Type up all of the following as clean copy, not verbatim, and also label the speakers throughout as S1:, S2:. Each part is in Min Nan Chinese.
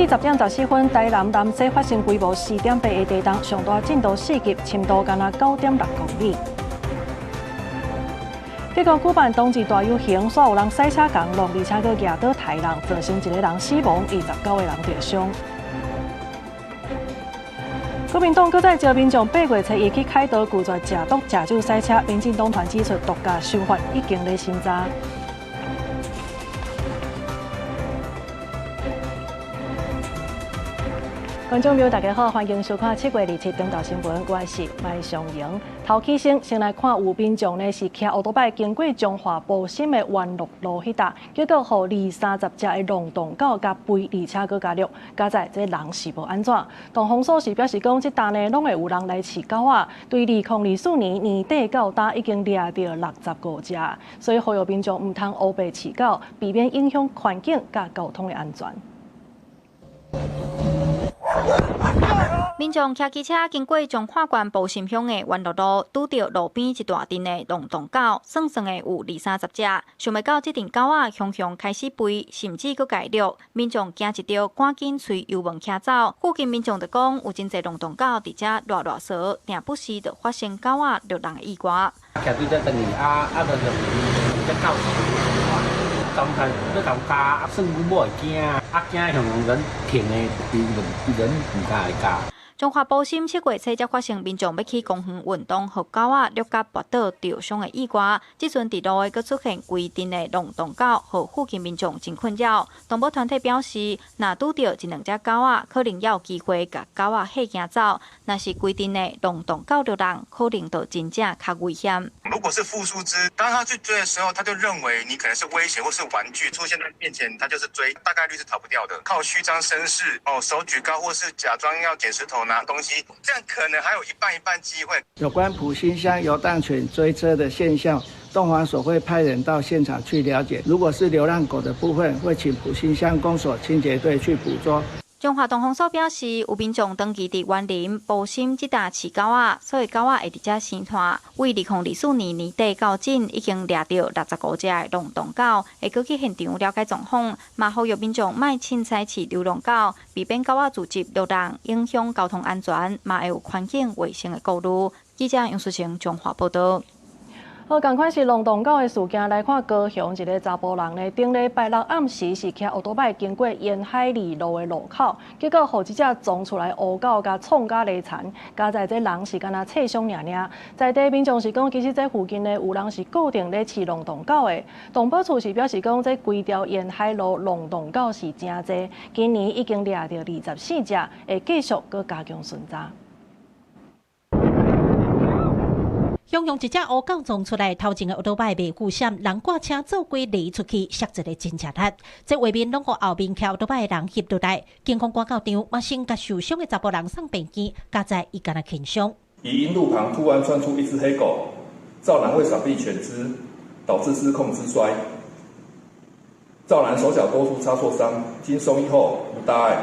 S1: 起10點14分，台南南勢發生規模4.8的地動，上大震度4級，深度干焦9.6公里。德國舉辦冬至大遊行，煞有人駛車仝弄，而且閣蜈倒刣人，造成一个人死亡，29個人著傷。國民黨閣再召民眾8月初一去凱道拒絕食毒食酒賽車，民進黨團指出毒駕修法已經咧審查。觀眾朋友，大家好，歡迎收看7月27中晝新聞，我是麥尚瑩。頭起先，先來看有民眾呢是騎歐多擺經過彰化埔心的元樂路彼搭，結果予二三十隻的浪蕩狗共吠，而且閣共掠，佳哉這人是無按怎。動防所是表示講，這搭呢攏會有人來飼狗仔，對2024年年底到今已經掠著65隻，所以呼籲民眾毋通烏白飼狗，避免影響環境佮交通的安全。
S2: 民眾騎機車經過彰化縣埔心鄉的元樂路，拄著路邊一大陣的浪蕩狗，算算的有二三十隻。想袂到這陣狗仔雄雄開始吠，甚至閣共掠。民眾驚一著，趕緊催油門騎走。附近民眾就講，有真濟浪蕩狗佇遮賴賴趖，定不時就發生狗仔掠人的意外。
S3: 騎對這轉去啊啊，就隻狗狀態欲共咬，算阮某會驚，啊驚雄雄人停的，人毋敢來咬。
S2: 彰化埔心7月初才發生民眾欲去公園運動，予狗仔掠共跋倒著傷的意外。這陣佇路的閣出現規陣的浪蕩狗，予附近民眾真困擾。動保團體表示，若拄著一兩隻狗仔，可能猶有機會共狗仔嚇驚走；若是規陣的浪蕩狗掠人，可能就真正較危險。
S4: 如果是複數隻，當他去追的時候，他就認為你可能是威脅或是玩具出現在面前，他就是追，大概率是逃不掉的。靠虛張聲勢，哦，手舉高或是假裝要撿石頭拿東西，這樣可能還有一半一半機會。
S5: 有關埔心鄉遊蕩犬追車的現象，動防所會派人到現場去了解。如果是流浪狗的部分，會請埔心鄉公所清潔隊去捕捉。
S2: 彰化動防所表示，有民眾長期佇員林、埔心這搭飼狗仔，所以狗仔會佇遮生湠。為2024年年底到今，已經掠著65隻的浪蕩狗，會閣去現場了解狀況，嘛呼籲民眾莫凊彩飼流浪狗，避免狗仔聚集掠人，影響交通安全，嘛會有環境衛生的顧慮。記者楊淑晴彰化報導。
S1: 好，仝款是浪蕩狗的事件來看，高雄一个查埔人呢，頂禮拜六暗時是騎歐多擺經過沿海二路的路口，結果予這隻撞出來烏狗共創甲犁殘，佳哉這人是干焦擦傷爾爾。在地民眾是講，其實這附近呢有人是固定咧飼浪蕩狗的。動保處是表示講，這規條沿海路浪蕩狗是誠濟，今年已經掠著24隻，會繼續閣加強巡查。
S6: 雄雄一隻烏狗撞出來，頭前的歐多擺袂顧閃，人掛車做伙犁出去，摔一个真吃力。這畫面攏予後面騎歐多擺的人翕落來，警方趕到場，嘛先共受傷的查埔人送病院，佳哉伊干焦輕傷。
S7: 疑因路旁突然竄出一隻黑狗，趙男為閃避犬隻，導致失控致摔。趙男手腳多處擦挫傷，經送醫後無大礙。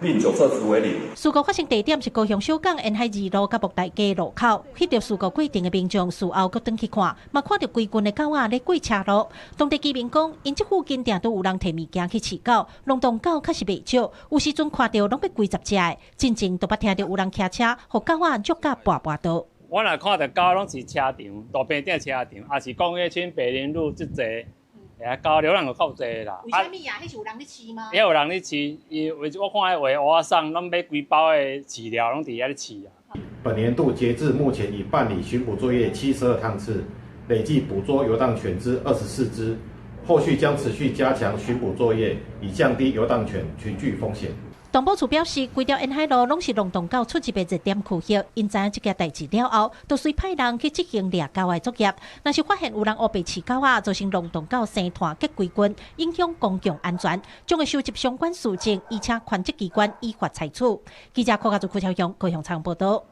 S7: 另酒測值為零。
S6: 事故發生地點是高雄小港沿海二路佮木大街路口，翕著事故過程的民眾事後閣轉去看，嘛看著規群的狗仔咧過車路。當地居民講，𪜶這附近定都有人提物件去飼狗，浪蕩狗確實袂少，有時陣看著攏欲幾十隻的。進前都捌聽著有人騎車，予狗仔虐甲跋跋倒。
S8: 我若看著狗攏是車場，路邊頂車場，抑是講彼像白林路這濟。欸，狗流浪就較濟啦。
S6: 為啥物啊？彼是有人咧飼嗎？
S8: 也有人咧飼，伊為我看彼畫烏仔送，攏買幾包的飼料，攏佇遐咧飼啊。
S9: 本年度截至目前已辦理巡捕作業72趟次，累計捕捉遊蕩犬隻24隻，後續將持續加強巡捕作業，以降低遊蕩犬群聚風險。
S6: 動保處表示，規條沿海路攏是浪蕩狗出入的熱點區域，𪜶知影這件代誌了後，就隨派人去執行掠狗的作業。若是發現有人烏白飼狗仔，造成浪蕩狗生湠結規群，影響公共安全，將會收集相關事證，移請權責機關依法採取。記者柯家祖、柯超雄高雄採訪報導。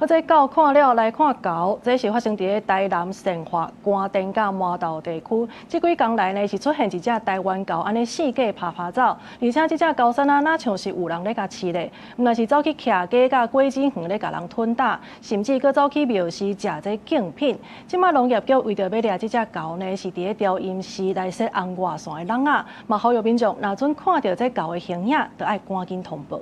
S1: 我這狗看了來看猴，這是發生佇台南善化官田佮麻豆地區。這幾工來呢，是出現一隻台灣猴，按呢四界趴趴走，而且這隻猴硲仔若像是有人咧共飼咧，毋但是走去徛街佮果子園咧共人吞打，甚至閣走去廟寺食這貢品。這擺農業局為著欲掠這隻猴呢，是佇咧調音師來設紅外線的籠仔，嘛呼籲民眾若準看著這猴的形影，著愛趕緊通報。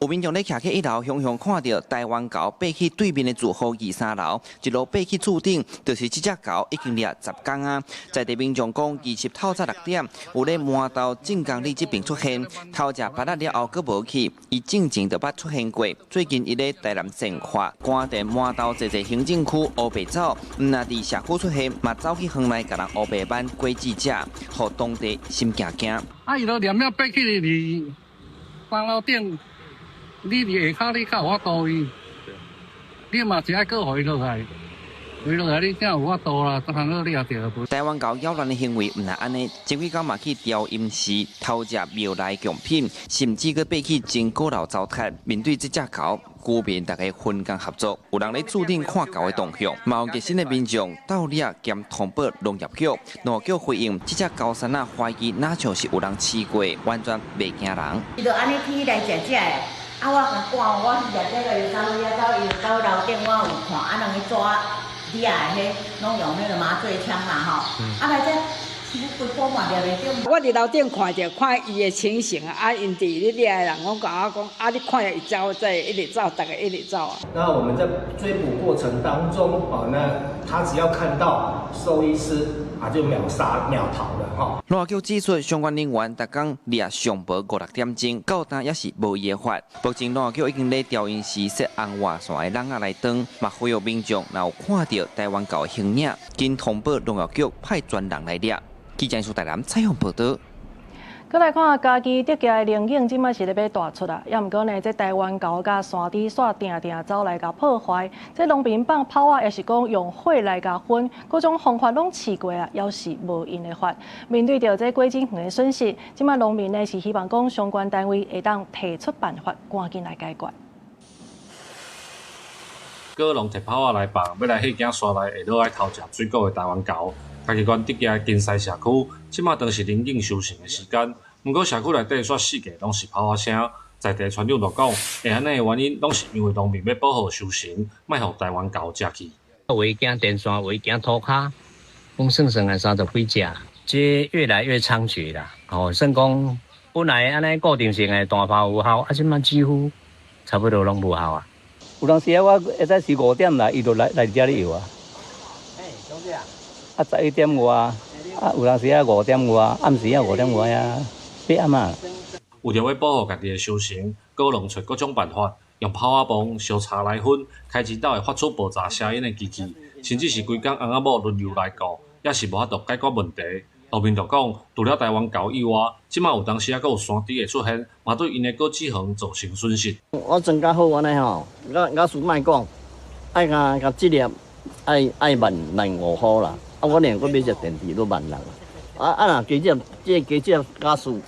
S10: 有民眾咧徛去一樓，雄雄看著台灣猴爬去對面的住戶二三樓，一路爬去厝頂，就是這隻猴已經掠10工啊。在地民眾講，其實透早6點，有咧麻豆晉江里這邊出現，偷食芭樂了後，閣無去，伊進前就捌出現過。最近伊咧台南善化官田麻豆濟濟行政區烏白走，毋但佇社區出現，嘛走去園內共人烏白挽果子食，予當地心驚驚。
S11: 啊！伊都連了爬去佇三樓頂。你佇下跤，你較有法度伊，你嘛是愛閣予伊落來，予伊落來，你才有法度啦。通好你也著。
S10: 台灣猴擾亂的行為毋但按呢，前幾工嘛去調音師偷食廟內貢品，甚至閣爬去鐘鼓樓糟蹋。面對這隻猴，居民逐家分工合作，有人咧厝頂看猴的動向，嘛有熱心的民眾鬥掠兼通報農業局，農業局回應，這隻猴硲仔懷疑若像是有人飼過，完全袂驚人。
S12: 伊就按呢起來食食的。啊！我共趕，我去掠這個伊走遐走，伊到樓頂，我有看，啊，兩个抓掠的彼，攏用彼个麻醉槍嘛吼。啊來這，規波嘛掠袂著。
S13: 我佇樓頂看著，看伊的情形啊，𪜶佇咧掠的人，我共我講，啊，你看伊走，這一直走，逐家一直走啊。
S14: 那我們在追捕過程當中，哦，那他只要看到獸醫師啊，就秒殺秒逃了哈。
S10: 農業局指出，相關人員逐工掠上無五六點鐘，到今猶是無伊的法。目前農業局已經咧調音師設紅外線的籠仔來裝，嘛呼籲民眾若有看著台灣猴的形影，緊通報農業局派專人來掠。記者蘇台南採訪報導。
S1: 閣來看嘉義竹崎的龍井，這擺是咧欲大出啊！猶毋過呢，這台灣猴佮山豬煞定定走來共破壞，這農民放炮仔，抑是講用火來共熏，各種方法攏試過啊，猶是無𪜶的法。面對著這果子園的損失，這擺農民呢是希望講相關單位會當提出辦法，趕緊來解決。
S15: 果農提炮仔來放，欲來彼間山內下落來偷食水果的台灣猴。嘉義縣竹崎的金西社區，這馬當是龍井收成的時間。毋過社區內底煞四界攏是炮仔聲，在地村長就講，會按呢的原因，攏是因為農民欲保護收成，莫予台灣猴食去。
S16: 有的驚電線，有的驚塗跤，講算算來30幾隻，這越來越猖獗啦。哦，算講本來按呢固定性的大炮有效，啊，這馬幾乎差不多攏無效啊。
S17: 有當時啊，我會使是5點來，伊就來來遮咧搖啊。
S5: 欸，小姐啊。
S17: 啊，11點外，啊，有當時啊5點外，暗時啊5點外啊，八暗啊。
S15: 為著欲保護家己的收成，果農揣各種辦法，用炮仔棒、燒柴來熏，開枝斗會發出爆炸聲音的機器，甚至是規工翁仔某輪流來顧，也是無法度解決問題。農民就講，除了台灣猴以外，這馬有當時猶閣有山豬會出現，嘛對𪜶的果子園造成損失。
S18: 我莊稼好按呢吼，我老實莫講，愛共共這粒愛愛15,000塊啦。啊，我連閣買隻電池都16,000。啊啊，若加這這加這家私，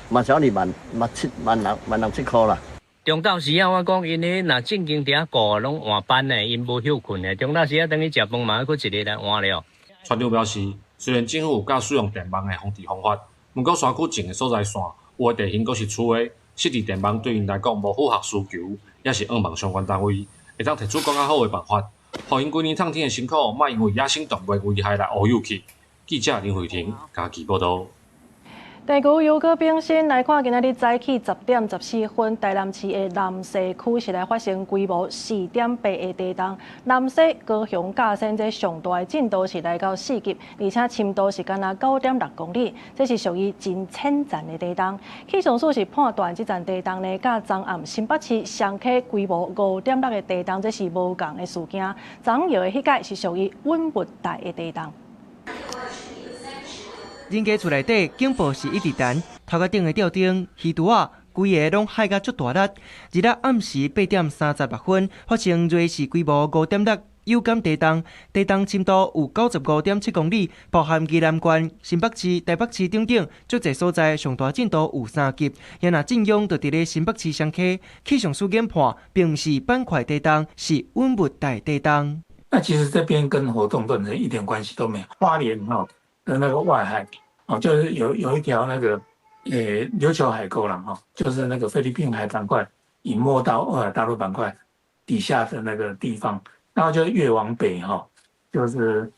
S18: 嘛少二萬嘛七萬六萬六七箍啦。
S16: 中晝時啊，我講𪜶彼若正經佇遐顧，攏換班的，𪜶無歇睏的。中晝時啊，轉去食飯嘛，閣一个來換了。
S15: 村長表示，雖然政府有教使用電網的防治方法，毋過山區種的所在線有的地形閣是粗的，設置電網對𪜶來講無符合需求，也是向望相關單位會當提出更較好的辦法，予𪜶規年迵天的辛苦，莫因為野生動物危害來烏有去。記者林慧婷嘉義報導。
S1: 地球又閣變新，來看今仔日早起10點14分，台南市的南勢區是來發生規模4.8的地動。南勢、高雄、嘉善這上大的震度是來到4級，而且深度是干焦9.6公里，這是屬於真淺層的地動。氣象署是判斷這層地動呢，佮昨暗新北市雙溪規模5.6的地動，這是無仝的事件。昨昏的彼個是屬於穩物帶的地動。
S19: 人家厝內底警報是一直彈，頭殼頂的吊燈、魚櫥仔，規个攏害甲足大力。日仔暗時8點36分發生芮氏規模5.6。有感地動，地動深度有95.7公里，包含宜蘭縣、新北市、台北市等等，足濟所在上大震度有3級。也若震央就佇咧新北市雙溪，氣象署研判，並毋是板塊地動，是穩物帶地動。
S20: 那其實這邊跟活動斷層一點關係都沒有。花蓮吼的那個外海，哦，就是有一條那個琉球海溝啦，吼，就是那個菲律賓海板塊隱沒到歐亞大陸板塊底下的那個地方，然後就越往北哈，就是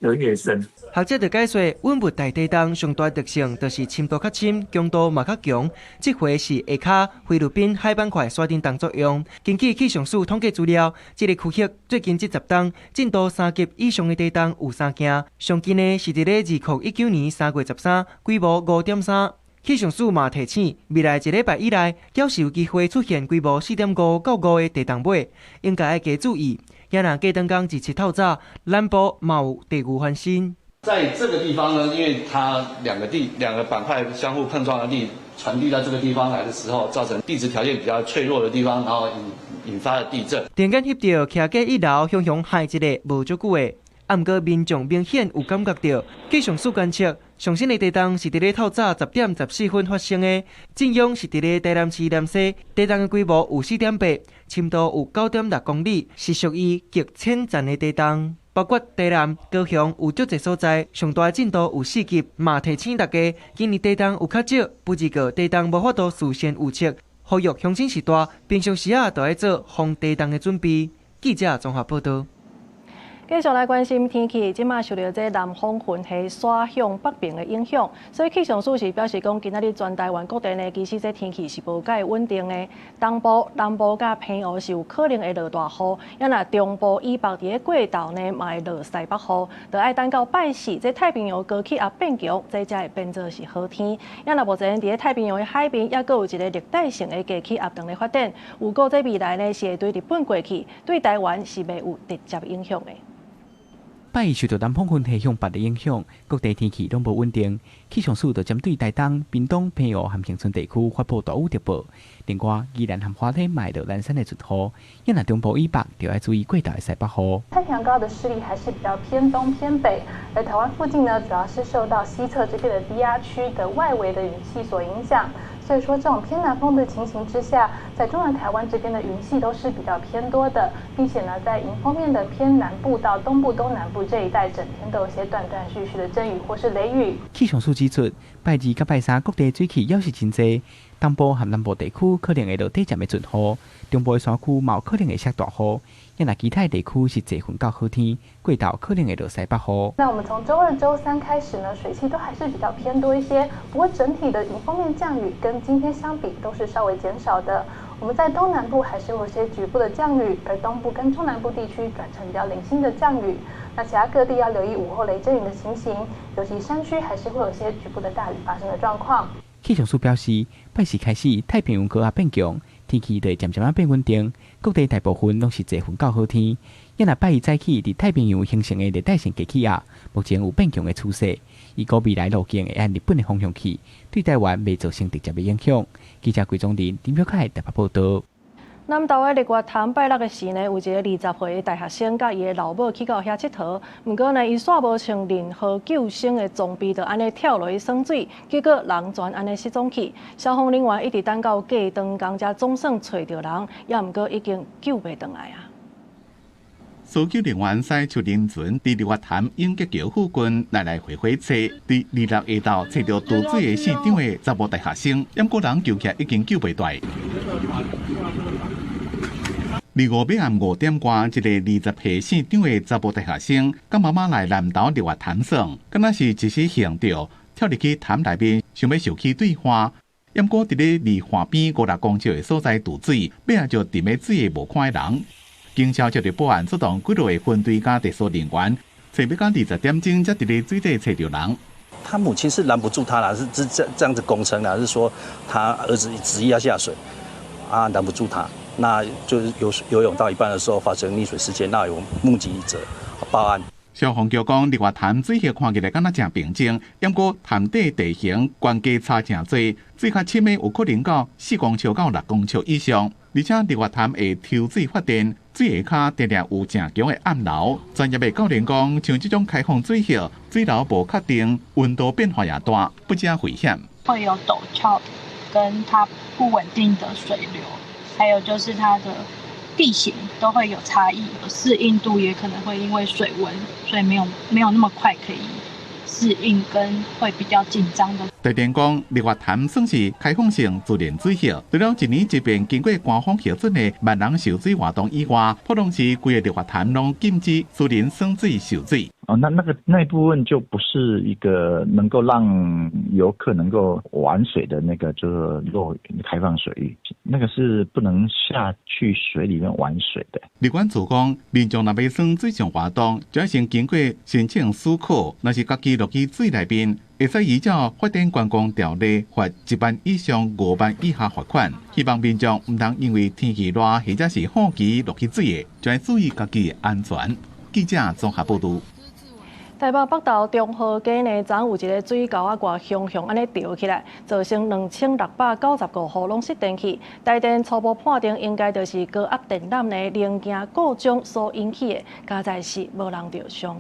S20: 就越深。
S19: 學者就解說，穩物帶地動上大特性就是深度較深，強度嘛較強。這回是下跤菲律賓海板塊刷振動作用。根據氣象署統計資料，這个區域最近這10冬震度3級以上的地動有三件，上近的是佇咧2019年3月13，規模5.3。氣象署嘛提醒，未來一禮拜以內，猶是有機會出現規模4.5到5的地動尾，應該愛加注意。也若過當工27透早，南部嘛有地牛翻身。
S21: 在這個地方呢，因為它兩個板塊相互碰撞的力傳遞到這個地方來的時候，造成地質條件比較脆弱的地方，然後引發了地震。
S19: 電眼翕著，徛過一樓雄雄駭一个，無足久的。啊，毋過民眾明顯有感覺著，氣象署觀測，上新的地動是佇咧透早10點14分發生的，震央是佇咧台南市南勢，地動的規模有4.8，深度有9.6公里，是屬於極淺層的地動。包括台南、高雄有足濟所在，上大震度有4級，嘛提醒大家，今年地動有較少，不過地動無法度事先預測，呼籲鄉親序大，平常時仔就愛做防地動的準備。記者綜合報導。
S1: 繼續來關心天氣，這馬受著這南方雲系徙向北邊的影響，所以氣象署是表示講，今仔日全台灣各地呢，其實這天氣是無蓋穩定的。東部、南部佮澎湖是有可能會落大雨，也若中部以北佇咧過晝呢，嘛會落西北雨，著愛等到拜四，這太平洋高氣壓變強，這才會變做是好天。也若目前佇咧太平洋的海邊，猶閣有一个熱帶性的低氣壓正咧發展，預估這未來呢是會對日本過去，對台灣是袂有直接影響的。
S22: 拜一受著南方雲系向北的影響，各地天氣攏無穩定。氣象署就針對台東、屏東、澎湖和恆春地區發布大雨特報。另外，宜蘭和花蓮嘛會落南山的陣雨，也若中部以北就愛注意過晝的西北雨。
S23: 太平洋高的勢力還是比較偏東偏北，而台灣附近呢，主要是受到西側這邊的低壓區的外圍的雲系所影響。所以說，這種偏南風的情形之下，在中南台灣這邊的雲系都是比較偏多的，並且呢，在迎風面的偏南部到東部、東南部這一帶，整天都有些斷斷續續的陣雨或是雷雨。
S22: 氣象署指出，拜二佮拜三各地水汽猶是真濟，東部和南部地區可能會落短暫的陣雨，中部的山區嘛有可能會落大雨。也若其他地區是濟雲到好天，過晝可能會落西北雨。
S23: 那我們從週二、週三開始呢，水汽都還是比較偏多一些，不過整體的迎風面降雨跟今天相比都是稍微減少的。我們在東南部還是有些局部的降雨，而東部跟中南部地區轉成比較零星的降雨。那其他各地要留意午後雷陣雨的情形，尤其山區還是會有些局部的大雨發生的狀況。
S22: 氣象署表示，拜四開始太平洋高壓變強，天氣就會漸漸仔變穩定，各地大部分攏是濟雲到好天。也若拜一早起，佇太平洋形成的熱帶性低氣壓，目前有變強的趨勢，預估未來路徑會按日本的方向去，對台灣袂造成直接的影響。記者桂宗林、林表凱台北報導。
S1: 南投的日月潭拜六的時呢，有一个20歲的大學生佮伊的老母去到遐𨑨迌，毋過呢，伊煞無穿任何救生的裝備，就按呢跳落去耍水，結果人全按呢失蹤去。消防人員一直等到過長工才總算揣著人，也毋過已經救袂轉來啊。
S24: 搜救人員駛出輪船，佇日月潭永吉橋附近來來回回揣，佇26下晝揣著墮水的姓張的查某大學生，毋過人救起來已經救袂回來。25暝暗5點外，一个20歲姓張的查某大學生，佮媽媽來南投日月潭耍，敢若是一時興著，跳入去潭內面，想欲受氣對岸。毋過佇咧離岸邊5、6公尺的所在墮水，尾仔就沉佇水下無看的人。警消接著報案，出動幾落個分隊佮特搜人員，揣欲到20點鐘才佇咧水底揣著人。
S25: 他母親是攔不住他啦，是這樣子供稱啦，是說他兒子執意要下水，啊，攔不住他，那就是游泳到一半的時候發生溺水事件，那有目擊者報案。
S24: 消防局講，日月潭水域看起來敢若誠平靜，毋過潭底地形懸低差誠濟，水較深的有可能到4公尺到6公尺以上。而且日月潭會抽水發電，水下跤定定有誠強的暗流。專業的教練講，像這種開放水域，水流無確定，溫度變化也大，不只危險。
S2: 會有陡峭跟它不穩定的水流，還有就是它的地形都會有差異，適應度也可能會因為水溫，所以沒有那麼快可以適應，跟會比較緊張的。
S24: 台電講，日月潭算是開放性自然水域，除了一年一遍經過官方核准的萬人受水活動以外，普通時規个日月潭攏禁止私人耍水受水。
S3: 哦，那個那部分就不是一個能夠讓遊客能夠玩水的那個，就是落開放水域，那個是不能下去水裡面玩水的。
S24: 旅管處講，民眾若欲耍水上活動，就愛先經過申請許可，若是家己落去水內面，會使依照發展觀光條例罰1萬以上5萬以下罰款。希望民眾毋通因為天氣熱或者是好奇落去水的，就愛注意家己的安全。記者綜合報導。
S1: 台北北投中和街呢，昨有一个水喉仔蓋雄雄按呢著起來，造成2695戶攏失電去。台電初步判定，應該就是高壓電纜呢零件故障所引起的，佳哉是無人著傷。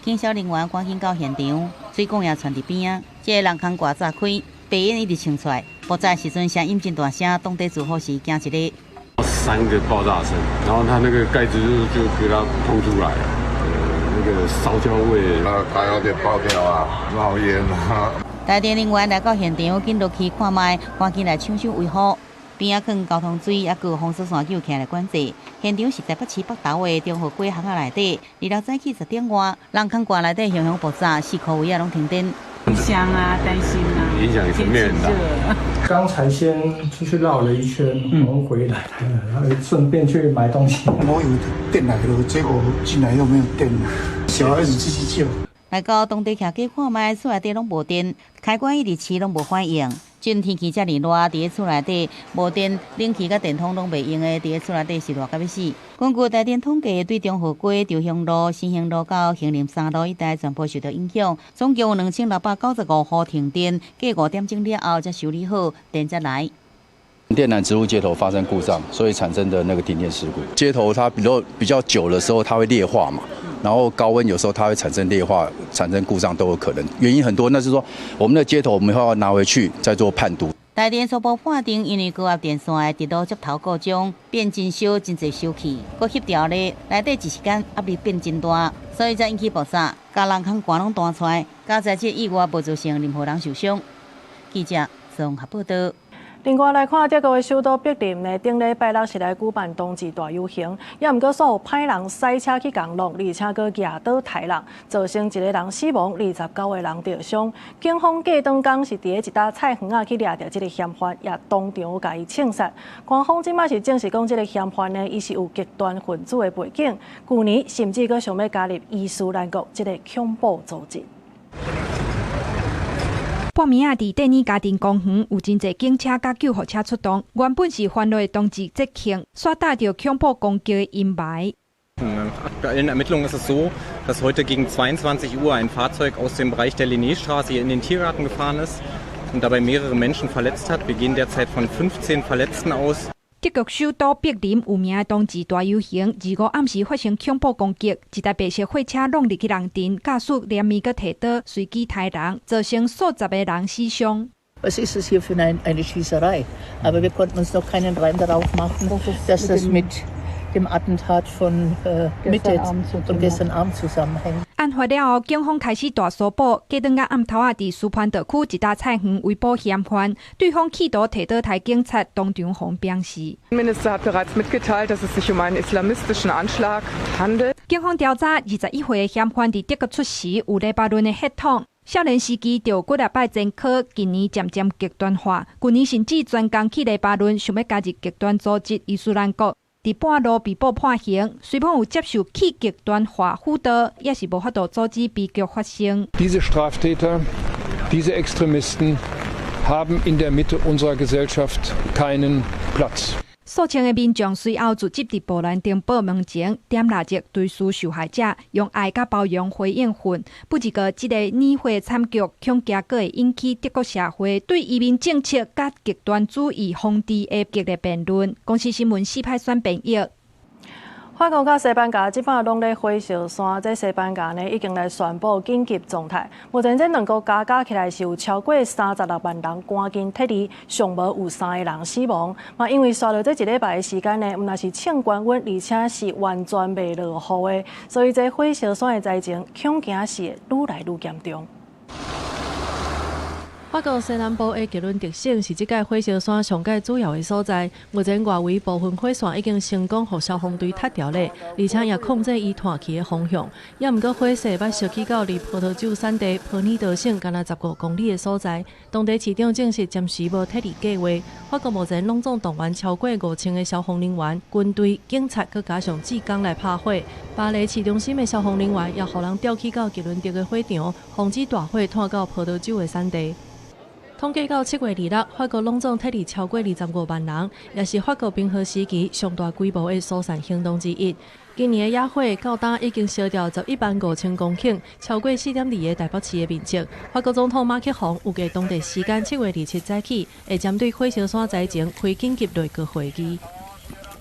S4: 警消人員趕緊到現場，水管也竄佇邊仔，這个人空蓋炸開，白煙一直衝出來。爆炸時陣聲音真大聲，當地住戶是驚一个。
S7: 三個爆炸聲，然後他那個蓋子就給它碰出來了。那個燒焦味，
S8: 啊，開有點爆掉啊，冒煙啊。
S4: 台電人員來到現場，緊落去看覓，趕緊來搶修維護。邊仔囥交通錐，猶閣有封鎖線徛起來管制。現場是台北市北投的中和街巷仔內底，二樓早起10點外，人空蓋內底雄雄爆炸，四箍圍仔攏停電。
S26: 影響啊，擔心啊，
S7: 影響層面很大。
S14: 剛才先出去繞了一圈，然後回來，然後順便去買東西。
S27: 我以為電來了，結果進來又沒有電了。小孩子繼續救。
S4: 來到當地徛家看覓，厝內底攏無電，開關一直試攏無反應。這天氣遮爾熱，佇咧厝內底無電，冷氣佮電風攏袂用的，佇咧厝內底是熱甲欲死。根據台電統計，對中和街、長興路、新興路到興林三路一帶全部受到影響，總共有2695戶停電，過5點鐘了後才修理好，電才來。
S21: 電纜植入接頭發生故障，所以產生的那個停電事故。接頭它比如比較久的時候，它會劣化嘛，然後高溫有時候它會產生劣化，產生故障都有可能。原因很多，那是說我們的接頭我們會要拿回去再做判讀。
S4: 台電初步判定，因為高壓電線的直路接頭故障，變真燒，真濟燒氣，閣翕掉咧，內底一時間壓力變真大，所以才引起爆炸，共人空蓋攏彈出來。佳哉這意外無造成任何人受傷。記者綜合報道。
S1: 另外來看，德國的首都柏林呢，頂禮拜六是來舉辦冬至大遊行，也毋過煞有歹人駛車去共挵，而且閣舉刀刣人，造成一個人死亡，29個人著傷。警方過當工是佇咧一搭菜園仔去掠著這个嫌犯，也當場共伊槍殺。官方這擺是證實講，這个嫌犯呢，伊是有極端分子的背景，舊年甚至閣想欲加入伊斯蘭國這个恐怖組織。
S28: 半暝仔佇蒂爾家庭公園有真濟警車佮救護車出動，原本是歡樂的冬至節慶，煞帶著恐怖攻擊的陰霾。
S29: Nach aktuellen Ermittlungen ist es so, dass heute gegen 22 Uhr ein Fahrzeug aus dem Bereich der Linnéstraße hier in den Tiergarten gefahren ist und dabei mehrere Menschen verletzt hat. Wir gehen derzeit von 15 Verletzten aus.
S28: 德國首都柏林有名的冬至大遊行，25暗時發生恐怖攻擊，一台白色貨車挵入去人陣，駕駛連鞭閣提刀，隨機刣人，造成數十个人死傷。
S30: Was ist das hier für eine Schießerei? Aber wir konnten uns noch keinen Reim darauf machen, dass das mit dem Attentat von Mitte von gestern Abend zusammenhängt.
S28: 案發了後，警方開始大搜捕，過轉到暗頭仔，佇斯潘道區一搭菜園圍捕嫌犯，對方企圖提刀刣警察，當場予扁死。
S31: Minister hat bereits mitgeteilt, dass es sich um einen islamistischen Anschlag handelt.
S28: 警方調查，21歲的嫌犯佇德國出世，有黎巴嫩的血統。少年時期就有幾若擺前科，近年漸漸極端化。舊年甚至專工去黎巴嫩，想欲加入極端組織伊斯蘭國。佇半路被捕判刑，雖罔有接受去極端化輔導，也是無法度阻止悲劇發生。
S32: Diese Straftäter, diese Extremisten haben in der Mitte unserer Gesellschaft keinen Platz.
S28: 數千个民眾隨後聚集佇布蘭登堡門前，點蠟燭追思受害者，用愛佮包容回應恨。不過，這個撙火慘劇恐驚閣會引起德國社會對移民政策佮極端主義防治的激烈辯論。公視新聞四派選編譯。
S1: 法國佮西班牙這擺攏咧火燒山，這西班牙呢已經來宣布緊急狀態。目前這兩國加加起來是有超過36萬人趕緊撤離，上無有三個人死亡。嘛，因為紲落這一禮拜的時間呢，毋但是衝懸溫，而且是完全袂落雨的，所以這火燒山的災情恐驚是會愈來愈嚴重。法國西南部的吉倫德省是這擺火燒山上蓋主要的所在。目前外圍部分火線已經成功予消防隊拆掉咧，而且也控制伊湠去的方向。也毋過火勢捌燒起到離葡萄酒產地波爾多省干焦15公里的所在。當地市長證實暫時無撤離計劃。法國目前攏總動員超過5000个消防人員、軍隊、警察，閣加上志工來拍火。巴黎市中心的消防人員也予人調去到吉倫德的火場，防止大火湠到葡萄酒的產地。統計到7月26，法國攏總撤離超過25萬人，也是法國冰河時期上大規模的疏散行動之一。今年的野火到今已經燒掉11萬5千公頃，超過4.2個台北市的面積。法國總統馬克宏預計當地時間7月27早起，會針對火燒山災情開緊急內閣會議。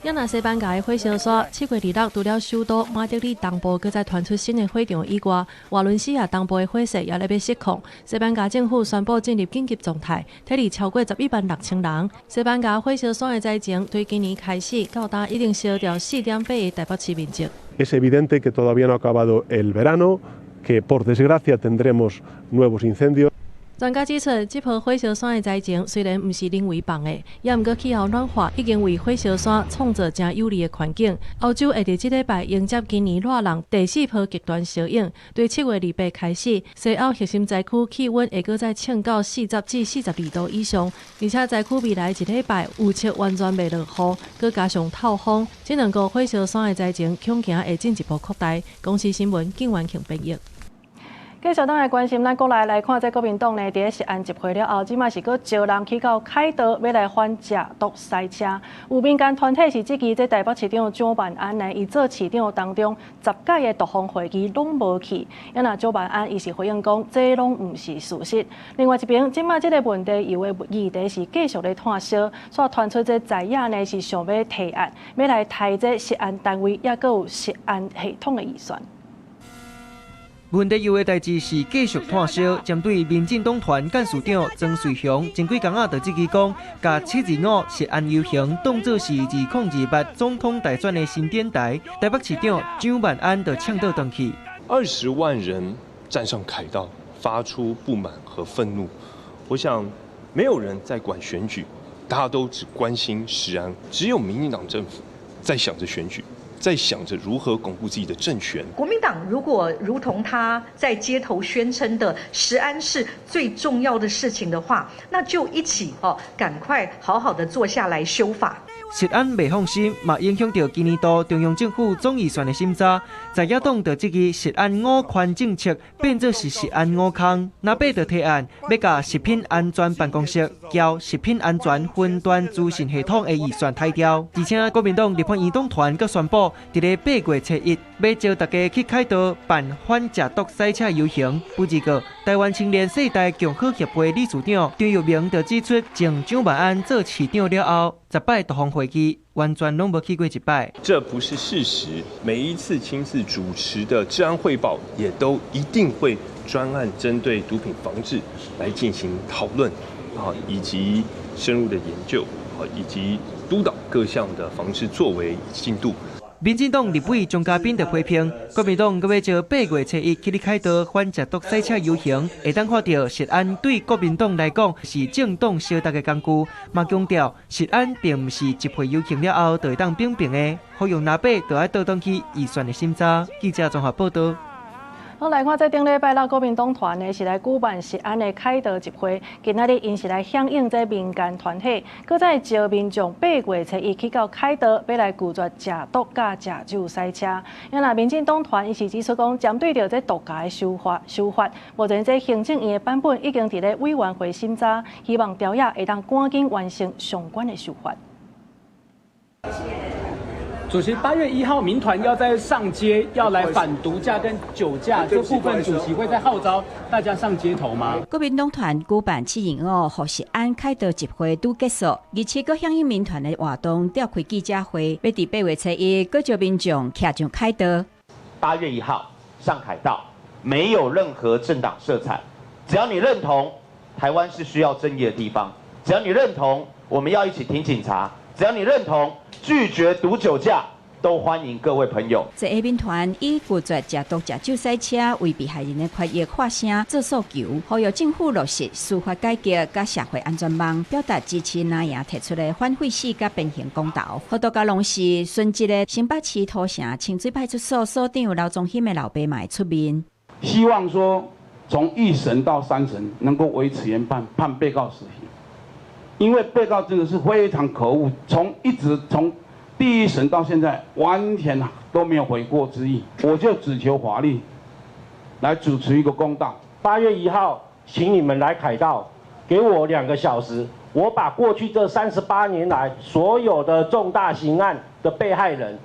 S1: 也若西班牙的火燒山，7月26除了首都馬德里東部閣再傳出新的火場以外，瓦倫西亞東部的火勢也咧欲失控。西班牙政府宣布進入緊急狀態，撤離超過11萬6千人。西班牙火燒山的災情對今年開始到今已經燒掉4.8個台北市面積。
S5: Es evidente que todavía no ha acabado el verano, que por desgracia tendremos nuevos incendios.
S1: 專家指出，這波火燒山的災情雖然毋是人為放的，也毋過氣候暖化已經為火燒山創造誠有利的環境。歐洲會佇這禮拜迎接今年熱浪第四波極端燒湧，對7月28開始，西歐核心災區氣溫會閣再衝到40至42度以上，而且災區未來一禮拜預測完全袂落雨，閣加上透風，這兩個火燒山的災情恐驚會進一步擴大。公視新聞景元慶編譯。繼續轉來關心咱國內來看，這國民黨呢，佇咧食安集會了後，這擺是閣招人去到凱道，欲來反食毒賽車。有民間團體是質疑，這台北市長蔣萬安呢，伊做市長當中十屆的毒防會議攏無去。啊若蔣萬安伊是回應講，這攏毋是事實。另外一邊，這擺這个問題油的議題是繼續咧湠燒，煞傳出這在野呢是想欲提案，欲來刣這食安單位，抑閣有食安系統的預算。
S19: 問題油的代誌是繼續湠燒，針對民進黨團幹事長莊瑞雄前幾工仔就質疑講，共725食安遊行當作是2028總統大選的新典台，台北市長蔣萬安就嗆倒轉去。
S7: 20萬人站上凱道，發出不滿和憤怒。我想，沒有人在管選舉，大家都只關心食安，只有民進黨政府在想着選舉。在想着如何鞏固自己的政權。
S6: 國民黨如果如同他在街頭宣稱的食安是最重要的事情的話，那就一起哦，趕快好好的坐下來修法。
S19: 食安袂放心，嘛影響著今年度中央政府總預算的審查。在野黨就質疑食安五寬政策變做是食安五空，藍白就提案欲共食品安全辦公室交食品安全雲端資訊系統的預算刣掉。而且國民黨立法院黨團閣宣布，佇咧8月7日欲招大家去凱道辦反食毒賽車遊行。不過，台灣青年世代共好協會理事長張玉明就指出，從蔣萬安做市長了後，10擺毒防會議完全攏無去過一擺。
S7: 這不是事實。每一次親自主持的治安匯報，也都一定會專案針對毒品防治來進行討論，啊，以及深入的研究，啊，以及督導各項的防治作為進度。
S19: 民進黨立委鍾佳濱就批評，國民黨閣欲招8月7日去咧凱道反食毒賽車遊行，會當看著食安對國民黨來講是政黨相殺的工具，嘛強調食安並毋是集會遊行了後就會當平平的，呼籲藍白就愛倒轉去預算的審查。記者綜合報道。
S1: 好，來看這頂禮拜六國民黨團呢是來舉辦食安的凱道集會，今仔日𪜶是來響應這民間團體，閣再招民眾8月7日去到凱道，欲來拒絕食毒佮食酒賽車。啊若民進黨團伊是指出講，針對著這毒駕的修法修法，目前這行政院的版本已經佇咧委員會審查，希望朝野會當趕緊完成相關的修法。
S9: 主席，8月1號民團要在上街，要來反毒駕跟酒駕這部分，主席會再號召大家上街頭嗎？
S10: 國民黨團舉辦7/25予食安凱道集會拄結束，27閣響應民團的活動，召開記者會，欲佇8月初1閣召民眾徛上凱道。
S11: 8月1號上凱道，沒有任何政黨色彩，只要你認同台灣是需要正義的地方，只要你認同我們要一起挺警察，只要你認同拒絕毒酒駕，都歡迎各位朋友。
S10: 這個民團以拒絕食毒食酒賽車為被害人的權益發聲做訴求，呼籲政府落實司法改革佮社會安全網，表達支持藍營提出的反廢死佮鞭刑公投。活動佮攏是殉職的新北市土城清水派出所所長劉宗興的老爸嘛會出面。
S12: 希望說從一審到三審能夠維持原判，判被告死刑。因為被告真的是非常可惡，從一直從第一審到現在，完全都沒有悔過之意。我就只求法律來主持一個公道。
S13: 8月1號，請你們來凱道，給我2個小時，我把過去這38年來所有的重大刑案的被害人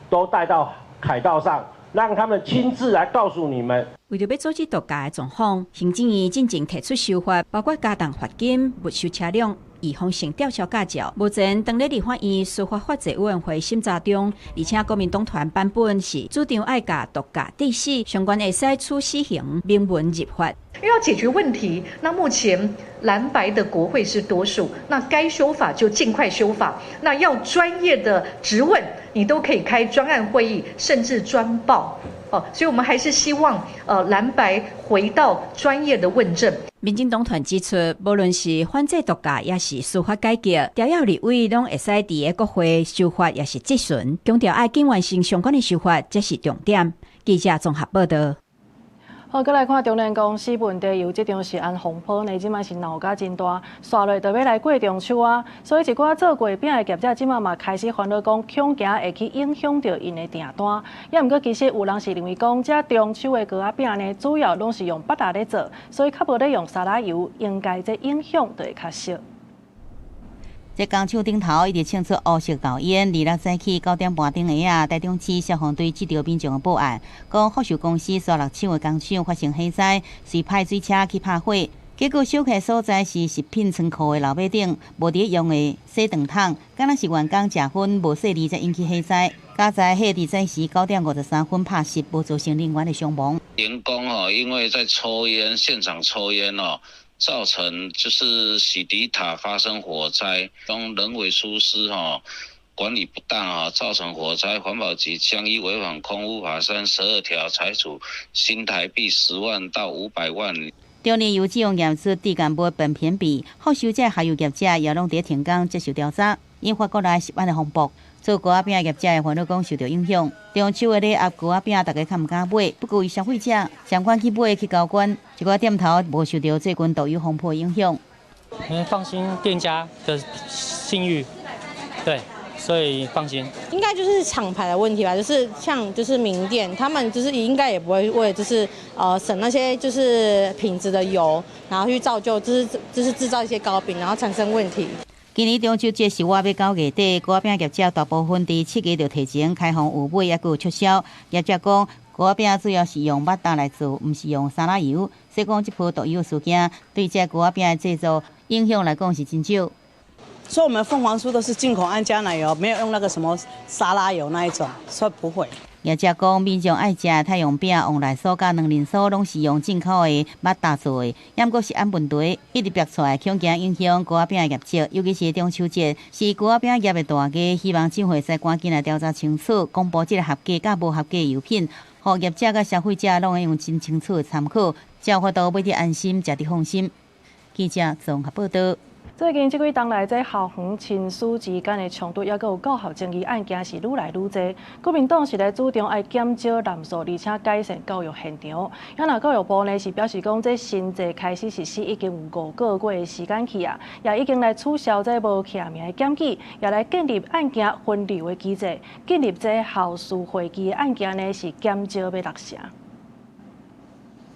S13: 都帶到凱道上，讓他們親自來告訴你們。
S10: 為著欲阻止毒駕的狀況，行政院進前提出修法，包括加重罰金、沒收車輛、預防性吊銷駕照。目前當咧立法院司法法制委員會審查中，而且國民黨團版本是主張愛共毒駕致死相關會使處死刑明文入法。
S6: 因為要解決問題，那目前藍白的國會是多數，那該修法就盡快修法。那要專業的質問，你都可以開專案會議，甚至專報。哦，所以我們還是希望，藍白回到專業的問政。
S10: 民進黨團指出，無論是反制毒駕，抑是司法改革，朝野立委攏會使佇個國會修法，抑是質詢，強調愛緊完成相關的修法，才是重點。記者綜合報道。
S1: 好，閣來看中連公司問題，由這場食安風波呢，這擺是鬧甲真大，紲落就欲來過中秋啊，所以一寡做月餅的業者，這擺嘛開始煩惱講，恐驚會去影響著𪜶的訂單。也毋過其實有人是認為講，這中秋的糕仔餅呢，主要攏是用 butter 咧做，所以較無咧用沙拉油，應該這影響就會較少。
S4: 這工廠頂頭一直衝出烏色厚煙，26早起9點半鐘下啊，台中市消防隊接到民眾的報案，講福壽公司沙鹿廠的工廠發生火災，隨派水車去拍火，結果燒起所在是食品倉庫的樓尾頂，無佇用的洗頓桶，敢若是員工食薰無細膩才引起火災。佳哉火佇早時9點53分拍熄，無造成人員的傷亡。
S15: 員工吼，因為在抽菸，現場抽菸哦。造成就是洗滌塔發生火災，當人為疏失吼，管理不當啊，造成火災，環保局將依違反空污法32條，裁處新台幣10萬到500萬。
S4: 中煉油只用驗出致癌物苯偏芘，福壽這下游業者也攏佇停工接受調查，引發國內食安的風波。做糕仔餅的業者的煩惱講受著影響，中秋的禮盒糕仔餅，大家較毋敢買，不過有消費者相關去買去交關，一寡店頭無受著最近毒油風波影響。
S16: 嗯，放心店家的信譽，對，所以放心。
S17: 應該就是廠牌的問題吧，就是像就是名店，他們就是應該也不會為就是省那些就是品質的油，然後去造就就是製造一些糕餅，然後產生問題。
S4: 今年中秋節是倚欲到月底，糕仔餅業者大部分佇7月就提前開放預買，抑閣有促銷。業者講，糕仔餅主要是用肉蛋來做，毋是用沙拉油。所以講，這波毒油事件對這糕仔餅的製作影響來講是真少。
S18: 所以，我們鳳凰酥都是進口安佳奶油，沒有用那個什麼沙拉油那一種，所以不會。
S4: 業者講，民眾愛食太陽餅、旺來酥佮卵仁酥，攏是用進口的肉蛋做的，抑毋過食安問題一直逼出來，恐驚影響糕仔餅的業績，尤其是中秋節是糕仔餅業的大忌，希望政府會使趕緊來調查清楚，公布這个合格佮無合格的油品，予業者佮消費者攏會用真清楚的參考，才有法度買得安心，食得放心。記者綜合報導。
S1: 最近這幾冬來，這校園親師之間的衝突，抑閣有教學爭議案件是愈來愈濟。國民黨是咧主張愛減少濫訴，而且改善教育現場。啊若教育部呢是表示講，這新制開始實施已經有5個月的時間去啊，也已經來取消這無記名的檢舉，也來建立案件分流的機制，建立這校事會議的案件呢是減少欲6成。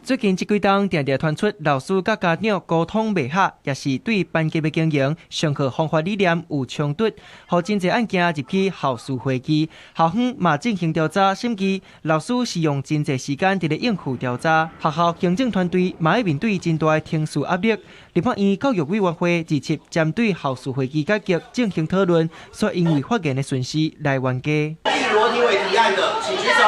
S19: 最近這幾冬，定定傳出老師佮家長溝通袂合，也是對班級的經營、上課方法理念有衝突，予真濟案件入去校事會議，校方嘛進行調查審議，老師是用真濟時間佇咧應付調查，學校行政團隊嘛愛面對真大的情緒壓力。立法院教育委員會27針對校事會議改革進行討論，煞因為發言的順序來冤家。
S2: 羅廷偉提案的，請舉手。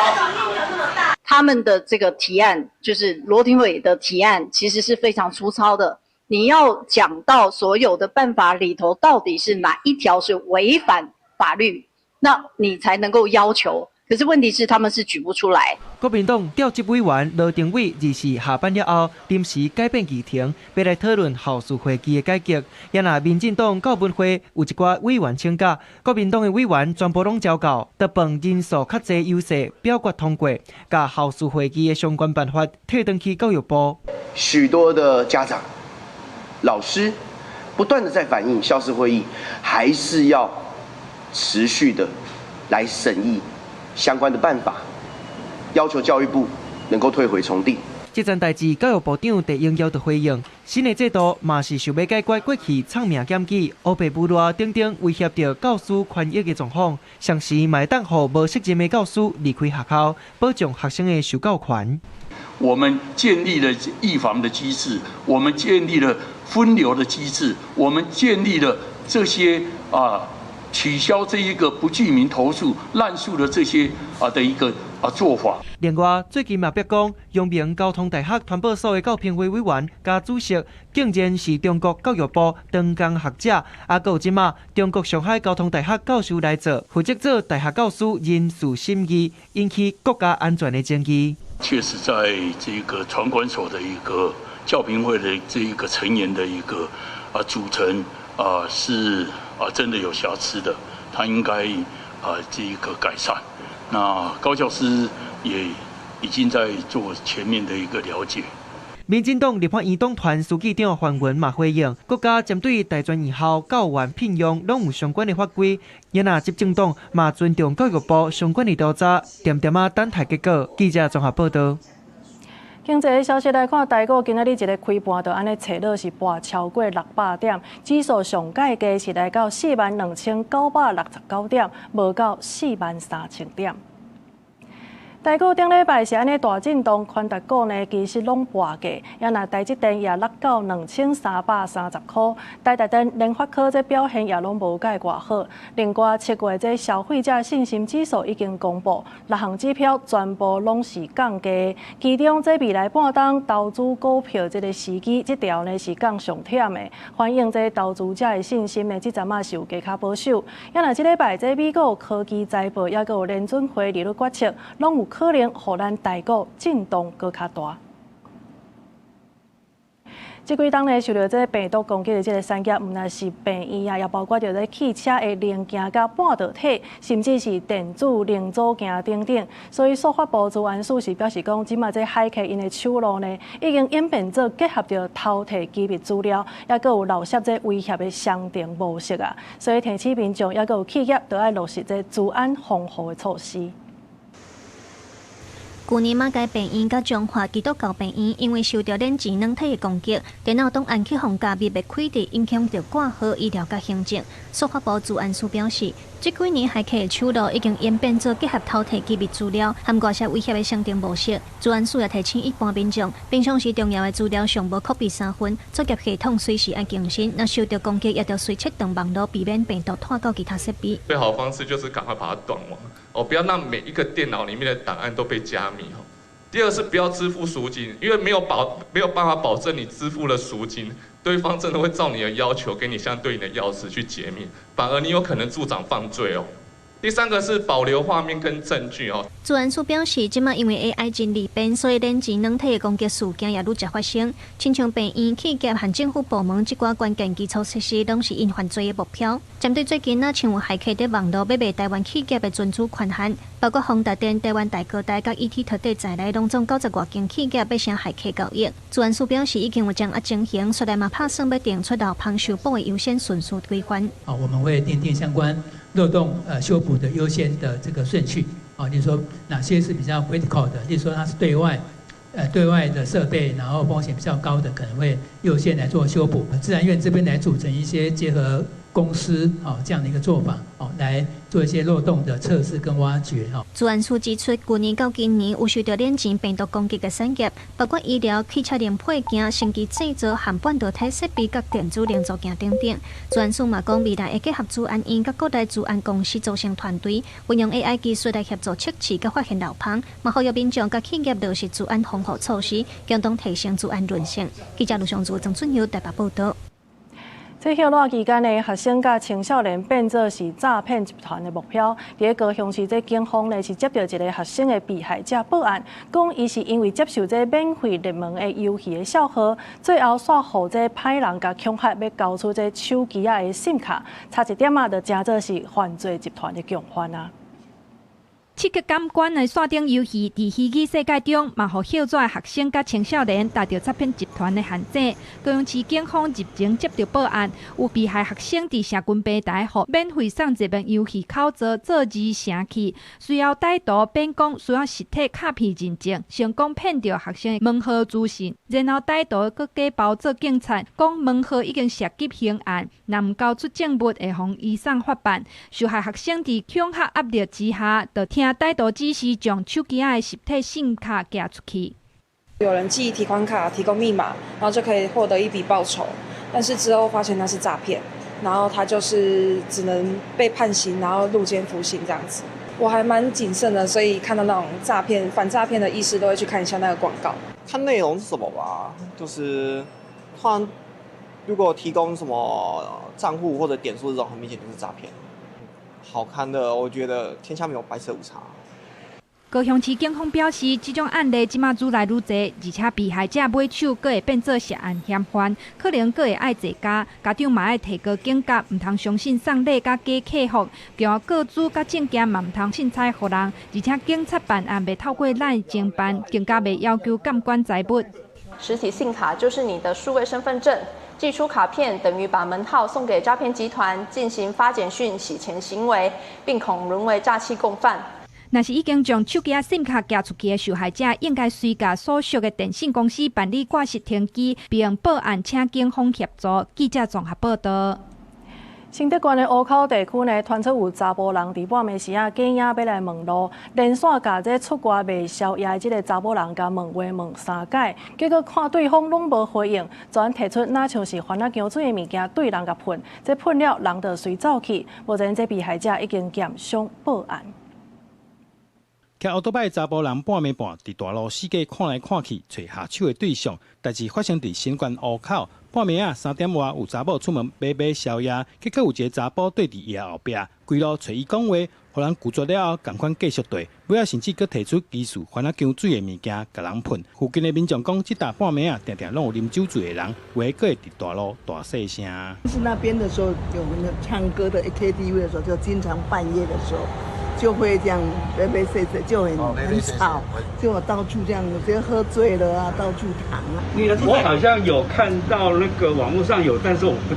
S3: 他們的這個提案，就是羅廷偉的提案，其實是非常粗糙的。你要講到所有的辦法裡頭，到底是哪一條是違反法律，那你才能夠要求。可是問題是，他們是舉不出來。
S19: 國民黨調職委員羅廷偉24下班了後，臨時改變議程，欲來討論校事會議的改革。也若民進黨教文會有一寡委員請假，國民黨的委員全部攏招到，得憑人數較濟優勢表決通過，共校事會議的相關辦法退轉去教育部。
S2: 許多的家長、老師不斷的在反映，校事會議還是要持續的來審議相關的辦法，要求教育部能夠退回重訂。
S19: 這件代誌，教育部長鄭英耀就回應，新的制度嘛是想欲解決過去藏名檢舉、烏白舞亂等等威脅著教師權益的狀況，同時嘛會當予無責任的教師離開學校，保障學生的受教權。
S8: 我們建立了預防的機制，我們建立了分流的機制，我們建立了這些啊。取消這一個不具名投訴濫訴的這些啊的一個啊做法。
S19: 另外，最近嘛，別講，陽明交通大學傳播所的教評會委員佮主席，竟然是中國教育部長江學者，啊，閣有這馬中國上海交通大學教授來做，負責做大學教師人事審議，引起國家安全的爭議。
S8: 確實，在這個傳管所的一個教評會的這一個成員的一個啊組成啊是。啊，真的有瑕疵的，他應該啊這一個改善。那高教師也已經在做全面的一個了解。
S19: 民進黨立法院黨團書記長范雲嘛回應，國家針對大專院校教員聘用攏有相關的法規，因若執政黨嘛尊重教育部相關的調查，恬恬仔等待結果。記者綜合報道。
S1: 經濟消息來看，台股今仔日一个開盤就按呢揣落是跋超過600點，指數上蓋低是來到42,969點，無到43,000點。台股頂禮拜是按呢大震盪，權值股呢其實攏跋價，也若台積電也落到2330塊，台達電、聯發科這表現也攏無蓋偌好。另外，7月這消費者信心指數已經公布，六項指標全部攏是降低，其中這未來半冬投資股票這个時機，這條呢是降上忝的，反映這投資者的信心呢，這陣仔是有加較保守。也若這禮拜這美國科技財報，抑閣有聯準會利率決策，攏有可能予咱台股震盪閣較大。這幾冬呢，受著這病毒攻擊的這个產業，毋但是病院啊，也包括著這汽車的零件佮半導體，甚至是電子零組件等等。所以，數發部資安署是表示講，這馬這駭客𪜶的手路呢，已經演變做結合著偷提機密資料，抑閣有漏洩這威脅的雙重模式啊。所以，提醒民眾抑閣有企業，都愛落實這資安防護的措施。
S14: 舊年馬偕病院佮彰化基督教病院，因為受著免錢軟體的攻擊，電腦檔案去予加密的開佇影響著掛號醫療佮行政。數發部資安署表示，這幾年駭客的手路已經演變做結合偷提機密資料和外泄威脅的雙重模式。資安署也提醒一般民眾，平常時重要的資料上無 copy 三份，作業系統隨時愛更新，若受著攻擊，也著隨切斷網路，避免病毒拖到其他設備。
S20: 最好的方式就是趕快把它斷網。哦，不要讓每一個電腦裡面的檔案都被加密。第二是不要支付贖金，因為沒有辦法保證你支付了贖金，對方真的會照你的要求給你相對應的鑰匙去解密，反而你有可能助長犯罪哦。第三個是保留畫面跟證據哦。
S14: 資安署表示，這馬因為 AI 真利便，所以免錢軟體的攻擊事件也愈捷發生。親像病院、企業和政府部門這寡關鍵基礎設施，攏是𪜶犯罪的目標。針對最近若像有駭客佇網路欲賣台灣企業的存儲權限，包括宏達電、台灣大哥大佮 ET 特底在內，攏總90外間企業欲成駭客交易。資安署表示，已經有將啊情形，煞來嘛拍算欲定出漏芳修補的優先順序規範。
S21: 啊，我們會訂定相關漏洞修補的優先的這個順序啊，例如說哪些是比較 critical 的，例如說它是對外對外的設備，然後風險比較高的，可能會優先來做修補。資安院這邊來組成一些結合公司哦這樣的一個做法哦，來做一些漏洞的測試跟挖掘哦。
S14: 資安署指出，去年到今年有受到軟錢病毒攻擊的產業，包括醫療、汽車零配件、生技製造和半導體設備佮電子零組件等等。資安署嘛講，未來會結合資安院佮國內資安公司組成團隊，運用 AI 技術來協助測試佮發現漏縫，嘛呼籲民眾佮企業落實資安防護措施，共同提升資安韌性。記者盧尚祖、曾俊佑台北報導。
S1: 這歇熱期間呢，學生佮青少年變做是詐騙集團的目標。佇高雄市，這警方呢是接著一个學生的被害者報案，講伊是因為接受這免費熱門的遊戲的數號，最後煞予這歹人共恐嚇，欲交出這手機仔的 SIM 卡，差一點仔就成做是犯罪集團的共犯啊！
S5: 刺激感官的線頂遊戲，佇虛擬世界中，嘛予歇熱的學生佮青少年踏著詐騙集團的陷阱。高雄市警方日前接著報案，有被害學生佇社群平台予免費送熱門遊戲口座做二成去，隨後歹徒變講需要實體卡片認證，成功騙著學生的門號資訊，然後歹徒閣假包做警察，講門號已經涉及刑案，若毋交出證物會予移送法辦。受害學生佇恐嚇壓力之下，就聽歹徒指示，將手機仔的實體 SIM 卡寄出去。
S22: 有人寄提款卡，提供密碼，然後就可以獲得一筆報酬。但是之後發現那是詐騙，然後他就是只能被判刑，然後入監服刑這樣子。我還蠻謹慎的，所以看到那種詐騙、反詐騙的意識，都會去看一下那個廣告。
S23: 看內容是什麼吧，就是看如果提供什麼賬戶或者點數這種，很明顯就是詐騙。好看的，我覺得天下沒有白吃午餐。
S5: 高雄市警方表示，這種案例這馬愈來愈濟，而且被害者買手閣會變做涉案嫌犯，可能閣會愛坐監。家長嘛愛提高警覺，毋通相信送禮佮假客服，共個資佮證件嘛毋通凊彩予人。而且警察辦案袂透過咱偵辦，更加袂要求監管財物。
S24: 實體 SIM 卡就是你的數位身份證。寄出卡片等於把門號送給詐騙集團進行發簡訊洗錢行為，並恐淪為詐欺共犯。
S5: 若是已經將手機仔 SIM 卡寄出去的受害者，應該隨共所屬的電信公司辦理掛失停機，並報案請警方協助。記者綜合報導。
S1: 新竹縣的湖口地區呢，傳出有查埔人佇半暝時仔假影欲來問路，連續共這出外賣宵夜的這个查某人共問話問三擺，結果看對方攏無回應，轉提出若像是番仔薑水的物件對人共噴，這噴了人就隨走去。目前這被害者已經檢傷報案。
S25: 騎歐多擺查埔人半暝半佇大路四界看來看去，揣下手的對象。代誌發生佇新縣湖口，半暝仔3點外，有查某出門買買宵夜，結果有一个查埔對佇伊的後壁，規路揣伊講話，予人拒絕了後，仝款繼續綴，尾仔甚至閣提出疑似番仔薑水的物件，共人噴。附近的民眾講，這搭半暝仔定定攏有啉酒醉的人，有的閣會佇大路大細聲。
S26: 是那邊的時候，有那唱歌的 KTV 的時候，就經常半夜的時候。就會這樣，白白碎碎，就很吵，就到處這樣，就喝醉了啊，到處躺啊。
S27: 我好像有看到那個網絡上有，但是我不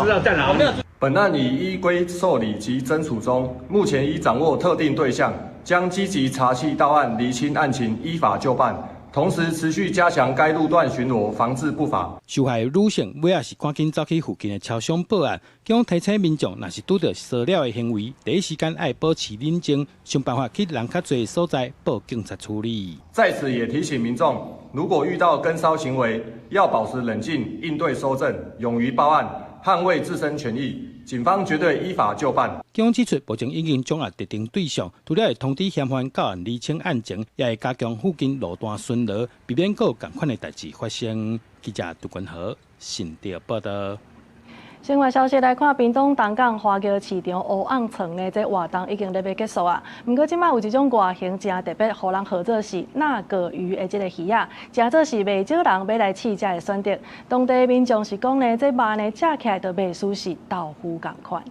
S27: 知道在哪裡。
S28: 本案已依規受理及偵處中，目前已掌握特定對象，將積極查緝到案，釐清案情，依法究辦。同時持續加強該路段巡邏，防治不法。
S25: 受害女性尾仔是趕緊走去附近的超商報案，警方提醒民眾，若是拄著騷擾的行為，第一時間愛保持冷靜，想辦法去人較濟的所在報警察處理。
S28: 在此也提醒民眾，如果遇到跟騷行為，要保持冷靜，應對搜證，勇於報案，捍衛自身權益。警方絕對依法究辦。
S25: 警方指出，目前已經掌握特定對象，除了會通知嫌犯到案釐清案情，也會加強附近路段巡邏，避免閣有仝款的代誌發生。記者杜君豪新竹報導。
S1: 新聞消息來看，屏東東港花轎市場烏甕床呢，這活動已經咧欲結束啊。毋過這擺有一種外形誠特別，予人號做是那個魚的這个魚仔，誠做是袂少人欲來試食的選擇。當地民眾是講呢，這肉呢食起來就袂輸是豆腐仝款。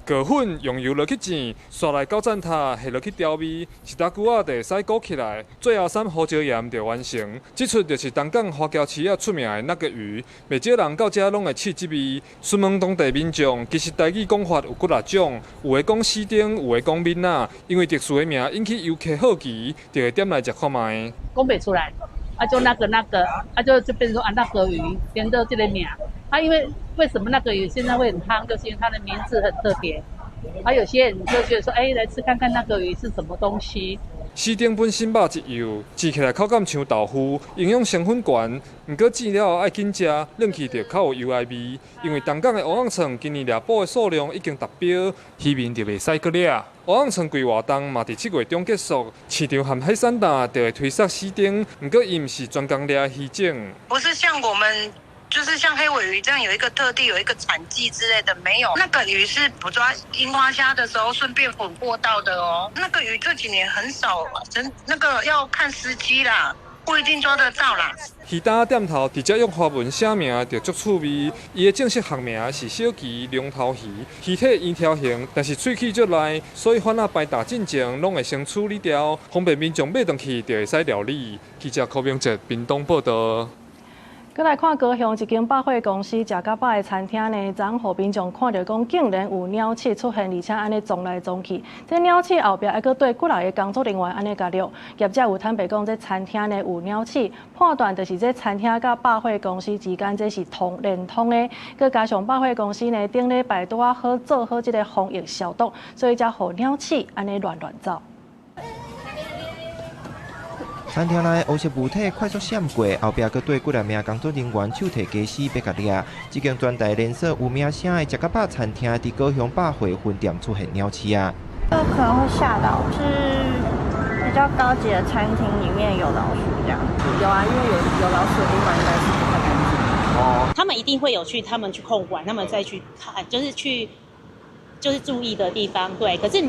S20: 葛粉用油落去煎，刷来高赞塔下落去调味，一大久仔就会使裹起来。最后捎胡椒盐就完成。这出就是东港华侨市仔出名的那个鱼，袂少人到遮拢会试这味。询问当地民众，其实台语讲法有几若种，有的讲死丁，有的讲闽仔，因为特殊的名引起游客好奇，就会点来食看觅。
S6: 讲袂出来，啊就那个那个，啊就变成说啊那个鱼，连到这个名。啊，因为为什么那个鱼现在会很夯，就是因为它的名字很特别。啊，有些人就觉得说，哎，来吃看看那个鱼是什么东西。
S20: 死丁本身肉质幼，煎起来口感像豆腐，营养成分悬。毋过煎了后爱紧食，冷去就较有油埃味。因为东港的乌甕创今年猎捕的数量已经达标，渔民就袂使阁掠。乌甕创季活动嘛，伫7月中结束，市场和海产档就会推杀死丁。毋过伊毋是专工掠鱼种，
S7: 不是像我们。就是像黑鮪鱼这样有一个特地有一个产季之类的，没有。那个鱼是捕抓樱花虾的时候顺便捕获到的哦。那个鱼这几年很少，真那个要看时机啦，不一定抓得到啦。
S20: 鱼担店头直接用华文写名就足趣味。伊的正式学名是小鳍龙头鱼，鱼体圆条形，但是喙齿足利，所以番仔排打进前拢会先处理掉，方便民众买转去就会使料理。记者柯明哲屏东报道。
S1: 阁来看高雄一间百货公司食甲饱的餐厅呢，昨予民众看著讲，竟然有鸟鼠出现，而且按呢撞来撞去。这鸟鼠后壁还阁缀几若个工作人员按呢共掠。业者有坦白讲，这餐厅呢有鸟鼠，判断就是这餐厅佮百货公司之间这是通连通的。阁加上百货公司呢，顶礼拜拄仔好做好这个防疫消毒，所以才予鸟鼠按呢乱乱走。
S9: 餐厅内乌色物体快速闪过，后壁阁缀几若名工作人员手提家私欲共掠。这间全台连锁有名声的食甲饱餐厅，伫高雄百货分店出现鸟鼠仔。
S10: 这可能会吓到，是比较高级的餐厅里面有老鼠这样。
S11: 有啊，因为有老鼠的地方应该是不太干净。
S12: 哦。他们一定会有去，他们去控管，他们再去看，就是去。就是注意的地方，对。可是你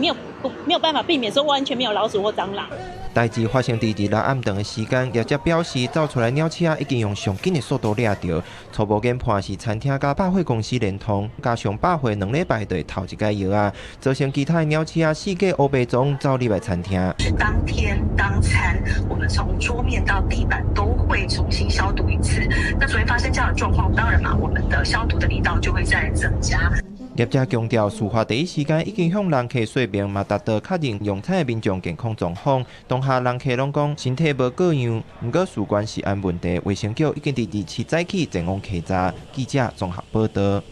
S12: 没有办法避免说完全没有老鼠或蟑螂。
S9: 代志发生伫二六暗顿的时间，业者表示，走出来鸟鼠仔已经用上紧的速度掠著。初步研判是餐厅佮百货公司连通，加上百货2礼拜就会投一摆药仔，造成其他的鸟鼠仔四界乌白撞走入来餐厅。
S13: 是当天当餐，我们从桌面到地板都会重新消毒一次。那昨天发生这样的状况，当然嘛，我们的消毒的力道就会再增加。
S9: 业者强调，事发第一时间已经向人客说明，嘛达到确认用餐的民众健康状况。当下人客拢讲身体无过恙，毋过事关食安问题，卫生局已经伫27早起前往稽查。记者综合报道。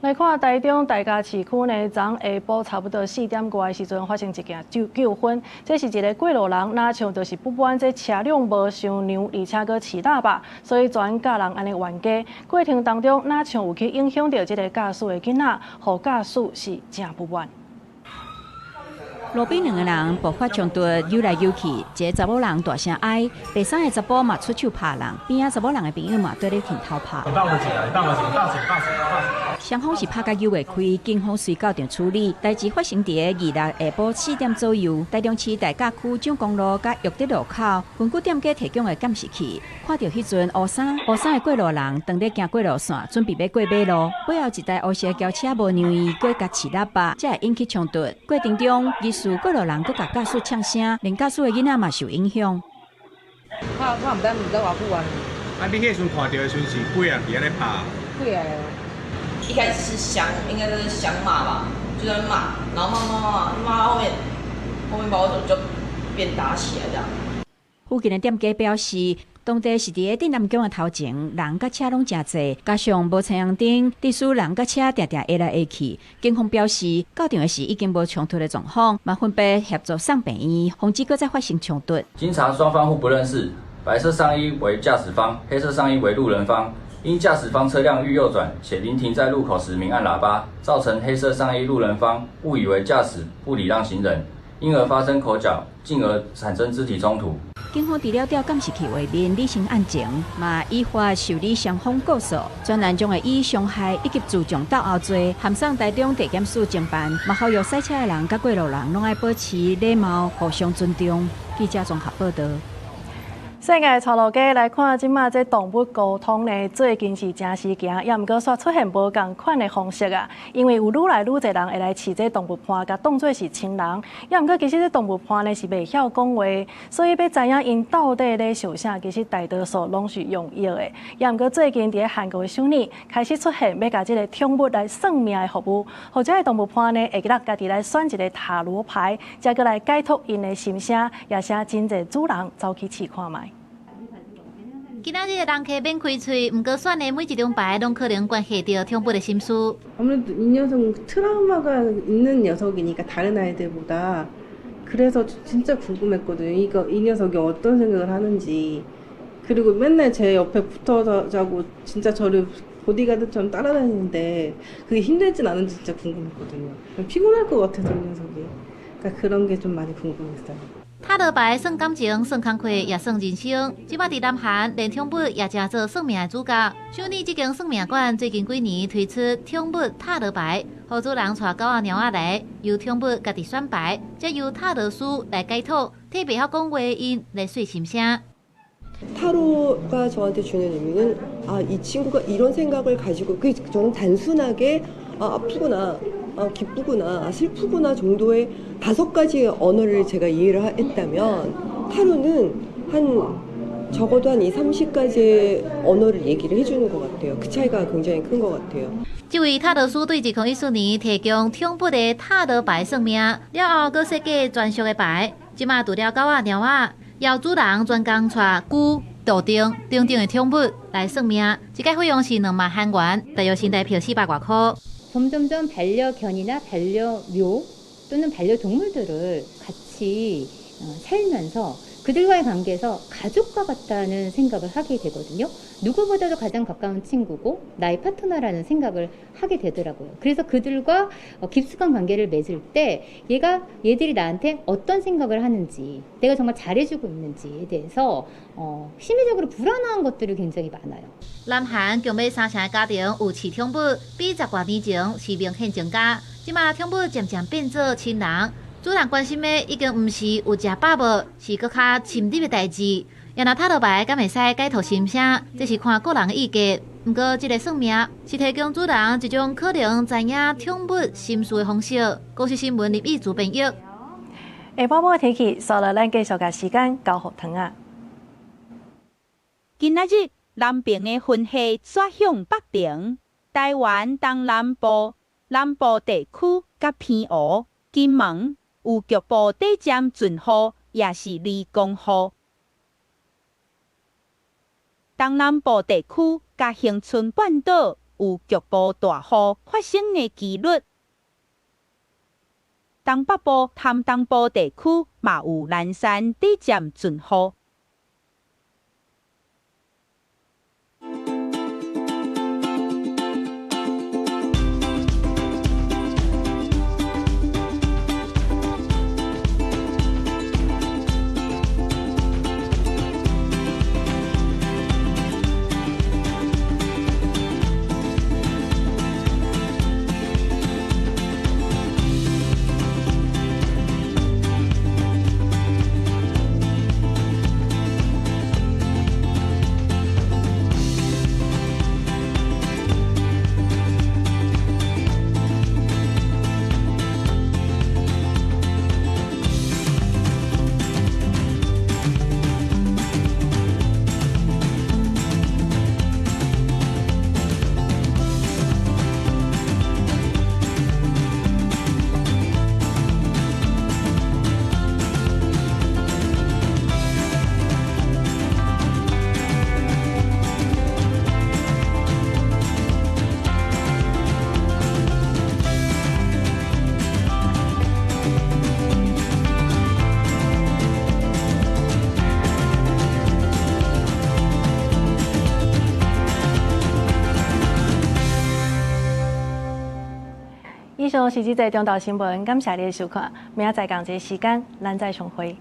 S1: 来看台中大家市区呢，昨下晡差不多4点外的时阵发生一件纠纷。这是一个过路人，若像就是不满这车辆无伤让，而且阁饲喇叭，所以专佮人按呢冤家。过程当中，若像有去影响著这个驾驶的囡仔，予驾驶是真不满。
S15: 路边两个人爆发冲突，扭来扭去，一个查某人大声哀，第三个查埔嘛出手拍人，边仔查某人的朋友嘛缀咧镜头拍。双方是拍甲扭袂开，警方随到场处理。代志发生伫个26下晡4点左右，台中市大甲区蔣公路佮育德路口，根据店家提供的监视器，看著彼阵乌衫乌衫的过路人，当咧行过路线，准备欲过马路，背后一台乌色轿车无让伊过，共饲喇叭，才会引起冲突。过程中，疑似过路人阁共驾驶呛声，连驾驶的囡仔嘛受影响。
S11: 我毋知毋知偌久啊。
S27: 啊，你彼时阵看著的时阵是几个人伫遐咧拍？
S11: 几个？
S29: 一开始是相，应该是相骂吧，就在骂，然后骂骂骂骂到后面，后面不知道为什么就变打起来这样。
S15: 附近的店家表示，当地是伫个镇南宫的头前，人佮车拢诚济，加上无青红灯，致使人佮车定定挨来挨去。警方表示，到场的时已经无冲突的状况，嘛分别协助送病院，防止阁再发生冲突。
S30: 经查双方互不认识，白色上衣为驾驶方，黑色上衣为路人方。因驾驶方车辆欲右转，且临停在路口时鸣按喇叭，造成黑色上衣路人方误以为驾驶不礼让行人，因而发生口角，进而产生肢体冲突。
S15: 警方除了调监视器画面厘清案情，嘛依法受理双方告诉，专案将会以伤害以及聚众斗殴罪，函送台中地检署侦办。嘛呼吁驶车的人佮过路人拢爱保持礼貌，互相尊重。记者综合报道。
S1: 世界潮流街來看，這馬這動物溝通呢，最近是誠時行，也毋過煞出現無仝款的方式啊。因為有愈來愈濟人會來飼這動物伴，共當做是親人。也毋過其實這動物伴呢是袂曉講話，所以欲知影𪜶到底咧想啥，其實大多數攏是用譯的。也毋過最近佇咧韓國的首爾開始出現欲共這個寵物來算命的服務，予這个動物伴呢會記得家己來選一個塔羅牌，才閣來解讀𪜶的心聲，也是真濟主人走去試看覓。
S2: 今仔日的人客免開喙，毋過選的每一張牌，攏可能關係著寵物的心事。
S3: 아무래도 이 녀석은 트라우마가 있는 녀석이니까 다른 아이들보다 그래서 진짜 궁금했거든요. 이거 이 녀석이 어떤 생각을 하는지 그리고 맨날 제 옆에 붙어서 자고 진짜 저를 보디가드처럼 따라다니는데 그게 힘들진 않은지 진짜 궁금했거든요. 피곤할 것 같아서 이 녀석이. 그러니까 그런 게 좀 많이 궁금했어요.
S2: 塔羅牌算感情、算工課，也算人生。這擺佇南韓，連寵物也成做算命的主角。首爾這間算命館最近幾年推出寵物塔羅牌，予主人帶狗仔貓仔來，由寵物家己選牌，再由塔羅師來解讀，替袂曉講話的𪜶來說心聲。
S4: 타로가 저한테 주는 의미는 아, 이 친구가 이런 생각을 가지고 그 저는 단순하게 아, 아프구나, 아, 기쁘구나, 아, 슬프구나 정도의 다섯 가지 언어를 제가 이해를 했다면 타로는 한 적어도 한 2, 30가지의 언어를 얘기를 해주는 것 같아요. 그 차이가 굉장히 큰 것 같아요.
S2: 這位塔羅師對2014年提供寵物的塔羅牌算命，了後閣設計專屬的牌。這馬除了狗仔、貓仔，由主人專工帶龜、豆丁等等的寵物來算命，這個費用是2萬韓元，大約新台幣400外箍。
S8: 점점점 반려견이나 반려묘 또는 반려동물들을 같이 살면서 그들과의 관계에서 가족과 같다는 생각을 하게 되거든요. 누구보다도 가장 가까운 친구고 나의 파트너라는 생각을 하게 되더라고요. 그래서 그들과 깊숙한 관계를 맺을 때 얘가 얘들이 나한테 어떤 생각을 하는지 내가 정말 잘해주고 있는지에 대해서 심리적으로 불안한 것들이 굉장히 많아요.
S2: 南韓共欲三成的家庭有飼寵物，比10外年前是明顯增加。這馬寵物漸漸變做親人，主人關心的已經毋是有食飽無，是閣較深入的代誌。也若塔羅牌敢會使解讀心聲，這是看個人的意見。毋過，這个算命是提供主人一種可能知影寵物心事的方式。公視新聞林義主編譯。
S1: 下晡晡的天氣，煞落咱繼續共時間交予唐仔。
S14: 今仔日南爿的雲系轉向北爿，台灣東南部、南部地區佮澎湖、金門有局部短暫陣雨，也是雷公雨。東南部地區佮恆春半島有局部大雨發生的幾率。東北部和東部地區嘛有零星短暫陣雨。
S1: 以上是這節中晝新聞，感謝你的收看，明仔載仝這個時間，咱再相會。